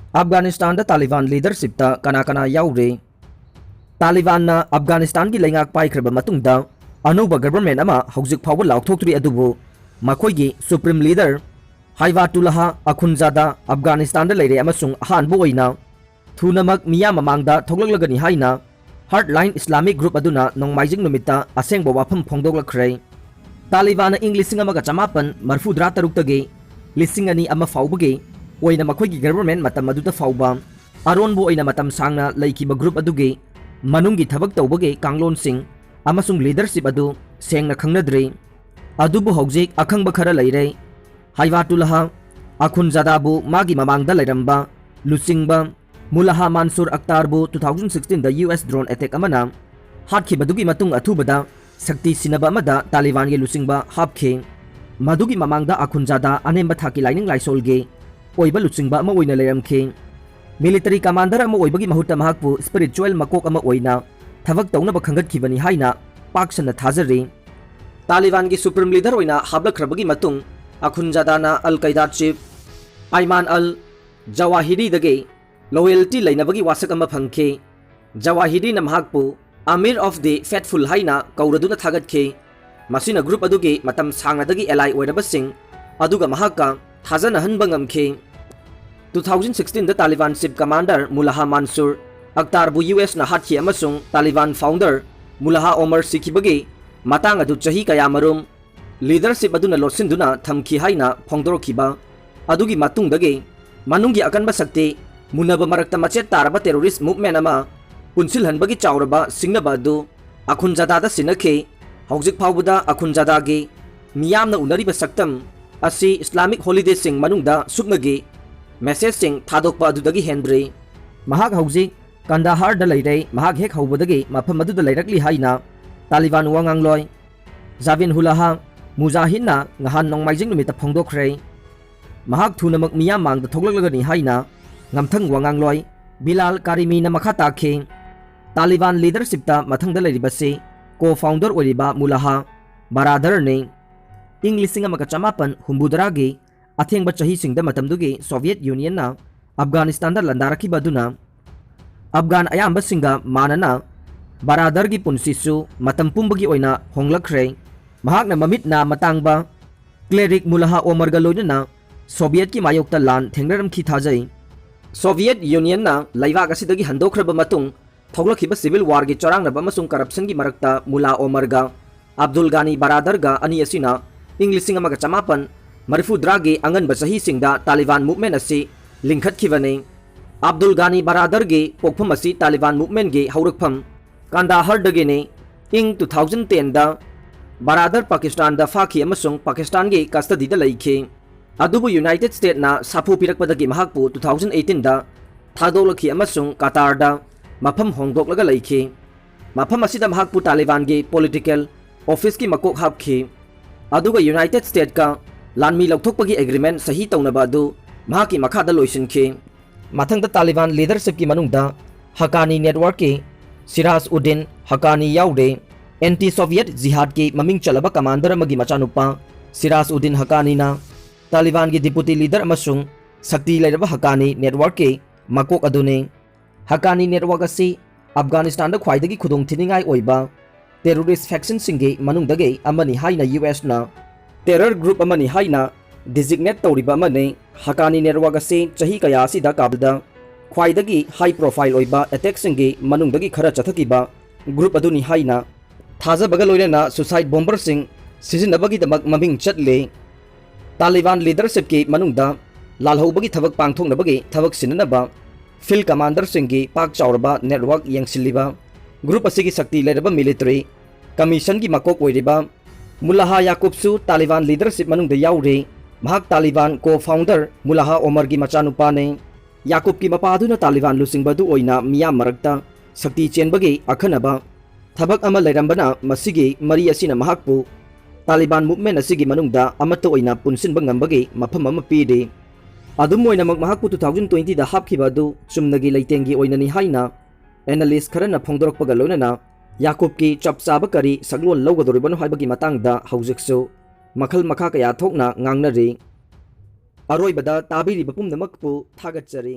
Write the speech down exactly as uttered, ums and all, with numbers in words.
ꯑꯐꯒꯥꯅꯤꯁꯇꯥꯟꯗ ꯇꯥꯂꯤꯕꯥꯟ ꯂꯤꯗꯔꯁꯤꯞꯇ ꯀꯅꯥ ꯀꯅꯥ ꯌꯥꯎꯔꯤ? ꯇꯥꯂꯤꯕꯥꯟꯅ ꯑꯐꯒꯥꯅꯤꯁꯇꯥꯟꯒꯤ ꯂꯩꯉꯥꯛ ꯄꯥꯏꯈ꯭ꯔꯕ ꯃꯇꯨꯡꯗ ꯑꯅꯧꯕ ꯒꯕꯔꯃꯦꯟ ꯑꯃ ꯍꯧꯖꯤꯛ ꯐꯥꯎꯕ ꯂꯥꯎꯊꯣꯛꯇ꯭ꯔꯤ, ꯑꯗꯨꯕꯨ ꯃꯈꯣꯏꯒꯤ ꯁꯨꯄ꯭ꯔꯤꯝ ꯂꯤꯗꯔ ꯍꯥꯏꯕꯥꯇꯨꯜꯂꯥꯍ ꯑꯈꯨꯟꯖꯥꯗꯥ ꯑꯐꯒꯥꯅꯤꯁꯇꯥꯟꯗ ꯂꯩꯔꯦ ꯑꯃꯁꯨꯡ ꯑꯍꯥꯟꯕ ꯑꯣꯏꯅ ꯊꯨꯅꯃꯛ ꯃꯤꯌꯥꯝ ꯃꯃꯥꯡꯗ ꯊꯣꯛꯂꯛꯂꯒꯅꯤ ꯍꯥꯏꯅ ꯍꯥꯔꯠꯂꯥꯏꯟ ꯏꯁꯂꯥꯃꯤꯛ ꯒ꯭ꯔꯨꯞ ꯑꯗꯨꯅ ꯅꯣꯡꯃꯥꯏꯖꯤꯡ ꯅꯨꯃꯤꯠꯇ ꯑꯁꯦꯡꯕ ꯋꯥꯐꯝ ꯐꯣꯡꯗꯣꯛꯂꯛꯈ꯭ꯔꯦ꯫ ꯇꯥꯂꯤꯕꯥꯟꯅ ꯏꯪ ꯂꯤꯁꯤꯡ ꯑꯃꯒ ꯆꯃꯥꯄꯟ ꯃꯔꯤꯐꯨꯇꯔꯥ ꯇꯔꯨꯛꯇꯒꯤ ꯂꯤꯁꯤꯡ ꯑꯅꯤ ꯑꯃ ꯐꯥꯎꯕꯒꯤ ꯑꯣꯏꯅ ꯃꯈꯣꯏꯒꯤ ꯒꯕꯔꯃꯦꯟ ꯃꯇꯝ ꯑꯗꯨꯗ ꯐꯥꯎꯕ ꯑꯔꯣꯟꯕ ꯑꯣꯏꯅ ꯃꯇꯝ ꯁꯥꯡꯅ ꯂꯩꯈꯤꯕ ꯒ꯭ꯔꯨꯞ ꯑꯗꯨꯒꯤ ꯃꯅꯨꯡꯒꯤ ꯊꯕꯛ ꯇꯧꯕꯒꯤ ꯀꯥꯡꯂꯣꯟꯁꯤꯡ ꯑꯃꯁꯨꯡ ꯂꯤꯗꯔꯁꯤꯞ ꯑꯗꯨ ꯁꯦꯡꯅ ꯈꯪꯅꯗ꯭ꯔꯤ꯫ ꯑꯗꯨꯕꯨ ꯍꯧꯖꯤꯛ ꯑꯈꯪꯕ ꯈꯔ ꯂꯩꯔꯦ꯫ ꯍꯥꯏꯕꯥꯇꯨꯜꯂꯥꯍ ꯑꯈꯨꯟꯖꯥꯗꯥꯕꯨ ꯃꯥꯒꯤ ꯃꯃꯥꯡꯗ ꯂꯩꯔꯝꯕ ꯂꯨꯆꯤꯡꯕ ꯃꯨꯂꯥꯍ ꯃꯥꯟꯁꯨꯔ ꯑꯛꯇꯥꯔꯕꯨ two thousand sixteen ꯗ ꯌꯨ ꯑꯦꯁ ꯗ꯭ꯔꯣꯟ ꯑꯦꯇꯦꯛ ꯑꯃꯅ ꯍꯥꯠꯈꯤꯕꯗꯨꯒꯤ ꯃꯇꯨꯡ ꯑꯊꯨꯕꯗ ꯁꯛꯇꯤ ꯁꯤꯟꯅꯕ ꯑꯃꯗ ꯇꯥꯂꯤꯕꯥꯟꯒꯤ ꯂꯨꯆꯤꯡꯕ ꯍꯥꯞꯈꯤ꯫ ꯃꯗꯨꯒꯤ ꯃꯃꯥꯡꯗ ꯑꯈꯨꯟꯖꯥꯗꯥ ꯑꯅꯦꯝꯕ ꯊꯥꯛꯀꯤ ꯂꯥꯏꯅꯤꯡ ꯂꯥꯏꯁꯣꯜꯒꯤ ꯑꯣꯏꯕ ꯂꯨꯆꯤꯡꯕ ꯑꯃ ꯑꯣꯏꯅ ꯂꯩꯔꯝꯈꯤ꯫ ꯃꯤꯂꯤꯇꯔꯤ ꯀꯃꯥꯟꯗꯔ ꯑꯃ ꯑꯣꯏꯕꯒꯤ ꯃꯍꯨꯠꯇ ꯃꯍꯥꯛꯄꯨ ꯁ꯭ꯄꯤꯔꯤꯆꯨꯋꯦꯜ ꯃꯀꯣꯛ ꯑꯃ ꯑꯣꯏꯅ ꯊꯕꯛ ꯇꯧꯅꯕ ꯈꯟꯒꯠꯈꯤꯕꯅꯤ ꯍꯥꯏꯅ ꯄꯥꯛ ꯁꯟꯅ ꯊꯥꯖꯔꯤ꯫ ꯇꯥꯂꯤꯕꯥꯟꯒꯤ ꯁꯨꯄ꯭ꯔꯤꯝ ꯂꯤꯗꯔ ꯑꯣꯏꯅ ꯍꯥꯞꯂꯛꯈ꯭ꯔꯕꯒꯤ ꯃꯇꯨꯡ, ꯑꯈꯨꯟꯖꯥꯗꯥꯅ ꯑꯜ ꯀꯩꯗꯥ ꯆꯤꯐ ꯑꯥꯏꯃꯥꯟ ꯑꯜ ꯖꯋꯥꯍꯤꯔꯤꯗꯒꯤ ꯂꯣꯌꯦꯜꯇꯤ ꯂꯩꯅꯕꯒꯤ ꯋꯥꯁꯛ ꯑꯃ ꯐꯪꯈꯤ꯫ ꯖꯋꯥꯍꯤꯔꯤꯅ ꯃꯍꯥꯛꯄꯨ ꯑꯃꯤꯔ ꯑꯣꯐ ꯗꯤ ꯐꯦꯠꯐꯨꯜ ꯍꯥꯏꯅ ꯀꯧꯔꯗꯨꯅ ꯊꯥꯒꯠꯈꯤ꯫ ꯃꯁꯤꯅ ꯒ꯭ꯔꯨꯞ ꯑꯗꯨꯒꯤ ꯃꯇꯝ ꯁꯥꯡꯅꯗꯒꯤ ꯑꯦꯂꯥꯏ ꯑꯣꯏꯔꯕꯁꯤꯡ ꯑꯗꯨꯒ ꯃꯍꯥꯛꯀ ꯊꯥꯖꯅꯍꯟꯕ ꯉꯝꯈꯤ꯫ Two thousand sixteen ꯗ ꯇꯥꯂꯤꯕꯥꯟ ꯆꯤꯐ ꯀꯃꯥꯟꯗꯔ ꯃꯨꯂꯥꯍ ꯃꯥꯟꯁꯨꯔ ꯑꯛꯇꯥꯔꯕꯨ ꯌꯨ ꯑꯦꯁꯅ ꯍꯥꯠꯈꯤ ꯑꯃꯁꯨꯡ ꯇꯥꯂꯤꯕꯥꯟ ꯐꯥꯎꯟꯗꯔ ꯃꯨꯂꯥꯍ ꯑꯣꯃꯔ ꯁꯤꯈꯤꯕꯒꯤ ꯃꯇꯥꯡ ꯑꯗꯨ ꯆꯍꯤ ꯀꯌꯥꯃꯔꯨꯝ ꯂꯤꯗꯔꯁꯤꯞ ꯑꯗꯨꯅ ꯂꯣꯠꯁꯤꯟꯗꯨꯅ ꯊꯝꯈꯤ ꯍꯥꯏꯅ ꯐꯣꯡꯗꯣꯔꯛꯈꯤꯕ ꯑꯗꯨꯒꯤ ꯃꯇꯨꯡꯗꯒꯤ ꯃꯅꯨꯡꯒꯤ ꯑꯀꯟꯕ ꯁꯛꯇꯤ ꯃꯨꯟꯅꯕ ꯃꯔꯛꯇ ꯃꯆꯦꯠ ꯇꯥꯔꯕ ꯇꯦꯔꯣꯔꯤꯁ ꯃꯨꯚꯃꯦꯟ ꯑꯃ ꯄꯨꯟꯁꯤꯜꯍꯟꯕꯒꯤ ꯆꯥꯎꯔꯕ ꯁꯤꯡꯅꯕ ꯑꯗꯨ ꯑꯈꯨꯟꯖꯥꯗꯥꯗ ꯁꯤꯟꯅꯈꯤ꯫ ꯍꯧꯖꯤꯛ ꯐꯥꯎꯕꯗ ꯑꯈꯨꯟꯖꯥꯗꯥꯒꯤ ꯃꯤꯌꯥꯝꯅ ꯎꯅꯔꯤꯕ ꯁꯛꯇꯝ ꯑꯁꯤ ꯏꯁꯂꯥꯃꯤꯛ ꯍꯣꯂꯤꯗꯦꯁꯤꯡ ꯃꯅꯨꯡꯗ ꯁꯨꯞꯅꯒꯤ ꯃꯦꯁꯦꯖꯁꯤꯡ ꯊꯥꯗꯣꯛꯄ ꯑꯗꯨꯗꯒꯤ ꯍꯦꯟꯗ꯭ꯔꯤ꯫ ꯃꯍꯥꯛ ꯍꯧꯖꯤꯛ ꯀꯟꯗꯥꯍꯥꯔꯗ ꯂꯩꯔꯦ꯫ ꯃꯍꯥꯛ ꯍꯦꯛ ꯍꯧꯕꯗꯒꯤ ꯃꯐꯝ ꯑꯗꯨꯗ ꯂꯩꯔꯛꯂꯤ ꯍꯥꯏꯅ ꯇꯥꯂꯤꯕꯥꯟ ꯋꯥꯉꯥꯡꯂꯣꯏ ꯖꯥꯕꯤꯟꯍꯨꯂꯥꯍ ꯃꯨꯖꯥꯍꯤꯟꯅ ꯉꯍꯥꯟ ꯅꯣꯡꯃꯥꯏꯖꯤꯡ ꯅꯨꯃꯤꯠꯇ ꯐꯣꯡꯗꯣꯛꯈ꯭ꯔꯦ꯫ ꯃꯍꯥꯛ ꯊꯨꯅꯃꯛ ꯃꯤꯌꯥꯝ ꯃꯥꯡꯗ ꯊꯣꯛꯂꯛꯂꯒꯅꯤ ꯍꯥꯏꯅ ꯉꯝꯊꯪ ꯋꯥꯉꯥꯡꯂꯣꯏ ꯕꯤꯂꯥꯜ ꯀꯥꯔꯤꯃꯤꯅ ꯃꯈꯥ ꯇꯥꯈꯤ꯫ ꯇꯥꯂꯤꯕꯥꯟ ꯂꯤꯗꯔꯁꯤꯞꯇ ꯃꯊꯪꯗ ꯂꯩꯔꯤꯕꯁꯤ ꯀꯣ ꯐꯥꯎꯟꯗꯔ ꯑꯣꯏꯔꯤꯕ ꯃꯨꯂꯥꯍ ꯕꯔꯥꯗꯔꯅꯤ꯫ ꯏꯪ ꯂꯤꯁꯤꯡ ꯑꯃꯒ ꯆꯃꯥꯄꯟ ꯍꯨꯝꯐꯨꯇꯔꯥꯒꯤ ꯑꯊꯦꯡꯕ ꯆꯍꯤꯁꯤꯡꯗ ꯃꯇꯝꯗꯨꯒꯤ ꯁꯣꯚꯤꯌꯦꯠ ꯌꯨꯅꯤꯌꯟꯅ ꯑꯐꯒꯥꯅꯤꯁꯇꯥꯟꯗ ꯂꯥꯟꯗꯥꯔꯛꯈꯤꯕ ꯑꯗꯨꯅ ꯑꯐꯒꯥꯟ ꯑꯌꯥꯝꯕꯁꯤꯡꯒ ꯃꯥꯟꯅꯅ ꯕꯔꯥꯗꯔꯒꯤ ꯄꯨꯟꯁꯤꯁꯨ ꯃꯇꯝ ꯄꯨꯝꯕꯒꯤ ꯑꯣꯏꯅ ꯍꯣꯡꯂꯛꯈ꯭ꯔꯦ꯫ ꯃꯍꯥꯛꯅ ꯃꯃꯤꯠ ꯅꯥ ꯃꯇꯥꯡꯕ ꯀ꯭ꯂꯦꯔꯤꯛ ꯃꯨꯂꯥꯍ ꯑꯣꯃꯔꯒ ꯂꯣꯏꯅꯅ ꯁꯣꯚꯤꯌꯦꯠꯀꯤ ꯃꯥꯌꯣꯛꯇ ꯂꯥꯟ ꯊꯦꯡꯅꯔꯝꯈꯤ ꯊꯥꯖꯩ꯫ ꯁꯣꯚꯤꯌꯦꯠ ꯌꯨꯅꯤꯌꯟꯅ ꯂꯩꯕꯥꯛ ꯑꯁꯤꯗꯒꯤ ꯍꯟꯗꯣꯛꯈ꯭ꯔꯕ ꯃꯇꯨꯡ ꯊꯣꯛꯂꯛꯈꯤꯕ ꯁꯤꯚꯤꯜ ꯋꯥꯔꯒꯤ ꯆꯔꯥꯡꯅꯕ ꯑꯃꯁꯨꯡ ꯀꯔꯞꯁꯟꯒꯤ ꯃꯔꯛꯇ ꯃꯨꯂꯥ ꯑꯣꯃꯔꯒ ꯑꯕꯗꯨꯜ ꯒꯥꯅꯤ ꯕꯔꯥꯗꯔꯒ ꯑꯅꯤ ꯑꯁꯤꯅ ꯏꯪ ꯂꯤꯁꯤꯡ ꯑꯃꯒ ꯆꯃꯥꯄꯟ ꯃꯔꯤꯐꯨꯇꯔꯥꯒꯤ ꯑꯉꯟꯕ ꯆꯍꯤꯁꯤꯡꯗ ꯇꯥꯂꯤꯕꯥꯟ ꯃꯨꯚꯃꯦꯟ ꯑꯁꯤ ꯂꯤꯡꯈꯠꯈꯤꯕꯅꯤ꯫ ꯑꯕꯗꯨꯜ ꯒꯥꯅꯤ ꯕꯔꯥꯗꯔꯒꯤ ꯄꯣꯛꯐꯝ ꯑꯁꯤ ꯇꯥꯂꯤꯕꯥꯟ ꯃꯨꯚꯃꯦꯟꯒꯤ ꯍꯧꯔꯛꯐꯝ ꯀꯥꯟꯗꯥꯍꯔꯗꯒꯤꯅꯤ꯫ ꯏꯪ two thousand tenꯗ ꯕꯔꯥꯗꯔ ꯄꯥꯀꯤꯁꯇꯥꯟꯗ ꯐꯥꯈꯤ ꯑꯃꯁꯨꯡ ꯄꯥꯀꯤꯁꯇꯥꯟꯒꯤ ꯀꯁꯇꯗꯤꯗ ꯂꯩꯈꯤ꯫ ꯑꯗꯨꯕꯨ ꯌꯨꯅꯥꯏꯇꯦꯗ ꯁ꯭ꯇꯦꯠꯅ ꯁꯥꯐꯨ ꯄꯤꯔꯛꯄꯗꯒꯤ ꯃꯍꯥꯛꯄꯨ two thousand eighteenꯗ ꯊꯥꯗꯣꯛꯂꯛꯈꯤ ꯑꯃꯁꯨꯡ ꯀꯇꯥꯔꯗ ꯃꯐꯝ ꯍꯣꯡꯗꯣꯛꯂꯒ ꯂꯩꯈꯤ꯫ ꯃꯐꯝ ꯑꯁꯤꯗ ꯃꯍꯥꯛꯄꯨ ꯇꯥꯂꯤꯕꯥꯟꯒꯤ ꯄꯣꯂꯤꯇꯤꯀꯦꯜ ꯑꯣꯐꯤꯁꯀꯤ ꯃꯀꯣꯛ ꯍꯥꯞꯈꯤ, ꯑꯗꯨꯒ ꯌꯨꯅꯥꯏꯇꯦꯗ ꯁ꯭ꯇꯦꯠꯀ ꯂꯥꯟꯃꯤ ꯂꯧꯊꯣꯛꯄꯒꯤ ꯑꯦꯒ꯭ꯔꯤꯃꯦꯟ ꯁꯍꯤ ꯇꯧꯅꯕ ꯑꯗꯨ ꯃꯍꯥꯛꯀꯤ ꯃꯈꯥꯗ ꯂꯣꯏꯁꯤꯟꯈꯤ꯫ ꯃꯊꯪꯗ ꯇꯥꯂꯤꯕꯥꯟ ꯂꯤꯗꯔꯁꯤꯞꯀꯤ ꯃꯅꯨꯡꯗ ꯍꯀꯥꯅꯤ ꯅꯦꯠꯋꯥꯔꯛꯀꯤ ꯁꯤꯔꯥꯖ ꯎꯗꯤꯟ ꯍꯀꯥꯅꯤ ꯌꯥꯎꯔꯦ꯫ ꯑꯦꯟꯇꯤ ꯁꯣꯚꯤꯌꯦꯠ ꯖꯤꯍꯥꯗꯀꯤ ꯃꯃꯤꯡ ꯆꯠꯂꯕ ꯀꯃꯥꯟꯗꯔ ꯑꯃꯒꯤ ꯃꯆꯥꯅꯨꯄꯥ ꯁꯤꯔꯥꯖ ꯎꯗꯤꯟ ꯍꯀꯥꯅꯤꯅ ꯇꯥꯂꯤꯕꯥꯟꯒꯤ ꯗꯤꯄꯨꯇꯤ ꯂꯤꯗꯔ ꯑꯃꯁꯨꯡ ꯁꯛꯇꯤ ꯂꯩꯔꯕ ꯍꯀꯥꯅꯤ ꯅꯦꯠꯋꯥꯔꯛꯀꯤ ꯃꯀꯣꯛ ꯑꯗꯨꯅꯤ꯫ ꯍꯀꯥꯅꯤ ꯅꯦꯠꯋꯥꯔꯛ ꯑꯁꯤ ꯑꯐꯒꯥꯅꯤꯁꯇꯥꯟꯗ ꯈ꯭ꯋꯥꯏꯗꯒꯤ ꯈꯨꯗꯣꯡꯊꯤꯅꯤꯡꯉꯥꯏ ꯑꯣꯏꯕ ꯇꯦꯔꯣꯔꯤꯁ ꯐꯦꯛꯁꯟꯁꯤꯡꯒꯤ ꯃꯅꯨꯡꯗꯒꯤ ꯑꯃꯅꯤ ꯍꯥꯏꯅ ꯌꯨ ꯑꯦꯁꯅ ꯇꯦꯔꯔ ꯒ꯭ꯔꯨꯞ ꯑꯃꯅꯤ ꯍꯥꯏꯅ ꯗꯤꯖꯤꯒꯅꯦꯠ ꯇꯧꯔꯤꯕ ꯑꯃꯅꯤ꯫ ꯍꯀꯥꯅꯤ ꯅꯦꯠꯋꯥꯔꯛ ꯑꯁꯤ ꯆꯍꯤ ꯀꯌꯥ ꯑꯁꯤꯗ ꯀꯥꯕꯜꯗ ꯈ꯭ꯋꯥꯏꯗꯒꯤ ꯍꯥꯏ ꯄ꯭ꯔꯣꯐꯥꯏꯜ ꯑꯣꯏꯕ ꯑꯦꯇꯦꯛꯁꯤꯡꯒꯤ ꯃꯅꯨꯡꯗꯒꯤ ꯈꯔ ꯆꯠꯊꯈꯤꯕ ꯒ꯭ꯔꯨꯞ ꯑꯗꯨꯅꯤ ꯍꯥꯏꯅ ꯊꯥꯖꯕꯒ ꯂꯣꯏꯅꯅ ꯁꯨꯁꯥꯏꯠ ꯕꯣꯝꯕꯔꯁꯤꯡ ꯁꯤꯖꯤꯟꯅꯕꯒꯤꯗꯃꯛ ꯃꯃꯤꯡ ꯆꯠꯂꯤ꯫ ꯇꯥꯂꯤꯕꯥꯟ ꯂꯤꯗꯔꯁꯤꯞꯀꯤ ꯃꯅꯨꯡꯗ ꯂꯥꯜꯍꯧꯕꯒꯤ ꯊꯕꯛ ꯄꯥꯡꯊꯣꯛꯅꯕꯒꯤ ꯊꯕꯛ ꯁꯤꯟꯅꯅꯕ ꯐꯤꯜ ꯀꯃꯥꯟꯗꯔꯁꯤꯡꯒꯤ ꯄꯥꯛ ꯆꯥꯎꯔꯕ ꯅꯦꯠꯋꯥꯔꯛ ꯌꯦꯡꯁꯤꯜꯂꯤꯕ ꯒ꯭ꯔꯨꯞ ꯑꯁꯤꯒꯤ ꯁꯛꯇꯤ ꯂꯩꯔꯕ ꯃꯤꯂꯤꯇꯔꯤ ꯀꯃꯤꯁꯟꯒꯤ ꯃꯀꯣꯛ ꯑꯣꯏꯔꯤꯕ ꯃꯨꯂꯥꯍꯥ ꯌꯥꯀꯨꯕꯁꯨ ꯇꯥꯂꯤꯕꯥꯟ ꯂꯤꯗꯔꯁꯤꯞ ꯃꯅꯨꯡꯗ ꯌꯥꯎꯔꯤ꯫ ꯃꯍꯥꯛ ꯇꯥꯂꯤꯕꯥꯟ ꯀꯣ ꯐꯥꯎꯟꯗꯔ ꯃꯨꯂꯥꯍꯥ ꯑꯣꯃꯔꯒꯤ ꯃꯆꯥꯅꯨꯄꯥꯅꯤ꯫ ꯌꯥꯀꯨꯕꯀꯤ ꯃꯄꯥ ꯑꯗꯨꯅ ꯇꯥꯂꯤꯕꯥꯟ ꯂꯨꯆꯤꯡꯕ ꯑꯗꯨ ꯑꯣꯏꯅ ꯃꯤꯌꯥꯝ ꯃꯔꯛꯇ ꯁꯛꯇꯤ ꯆꯦꯟꯕꯒꯤ ꯑꯈꯟꯅꯕ ꯊꯕꯛ ꯑꯃ ꯂꯩꯔꯝꯕꯅ, ꯃꯁꯤꯒꯤ ꯃꯔꯤ ꯑꯁꯤꯅ ꯃꯍꯥꯛꯄꯨ ꯇꯥꯂꯤꯕꯥꯟ ꯃꯨꯚꯃꯦꯟ ꯑꯁꯤꯒꯤ ꯃꯅꯨꯡꯗ ꯑꯃꯠꯇ ꯑꯣꯏꯅ ꯄꯨꯟꯁꯤꯟꯕ ꯉꯝꯕꯒꯤ ꯃꯐꯝ ꯑꯃ ꯄꯤꯔꯤ꯫ ꯑꯗꯨꯝ ꯑꯣꯏꯅꯃꯛ, ꯃꯍꯥꯛꯄꯨ two thousand twentyꯗ ꯍꯥꯞꯈꯤꯕ ꯑꯗꯨ ꯆꯨꯝꯅꯒꯤ ꯂꯩꯇꯦꯡꯒꯤ ꯑꯣꯏꯅꯅꯤ ꯍꯥꯏꯅ ꯑꯦꯅꯥꯂꯤꯁ ꯈꯔꯅ ꯐꯣꯡꯗꯣꯔꯛꯄꯒ ꯂꯣꯏꯅꯅ ꯌꯥꯀꯨꯕꯀꯤ ꯆꯞ ꯆꯥꯕ ꯀꯔꯤ ꯁꯛꯂꯣꯟ ꯂꯧꯒꯗꯧꯔꯤꯕꯅꯣ ꯍꯥꯏꯕꯒꯤ ꯃꯇꯥꯡꯗ ꯍꯧꯖꯤꯛꯁꯨ ꯃꯈꯜ ꯃꯈꯥ ꯀꯌꯥ ꯊꯣꯛꯅ ꯉꯥꯡꯅꯔꯤ꯫ ꯑꯔꯣꯏꯕꯗ ꯇꯥꯕꯤꯔꯤꯕ ꯄꯨꯝꯅꯃꯛꯄꯨ ꯊꯥꯒꯠꯆꯔꯤ꯫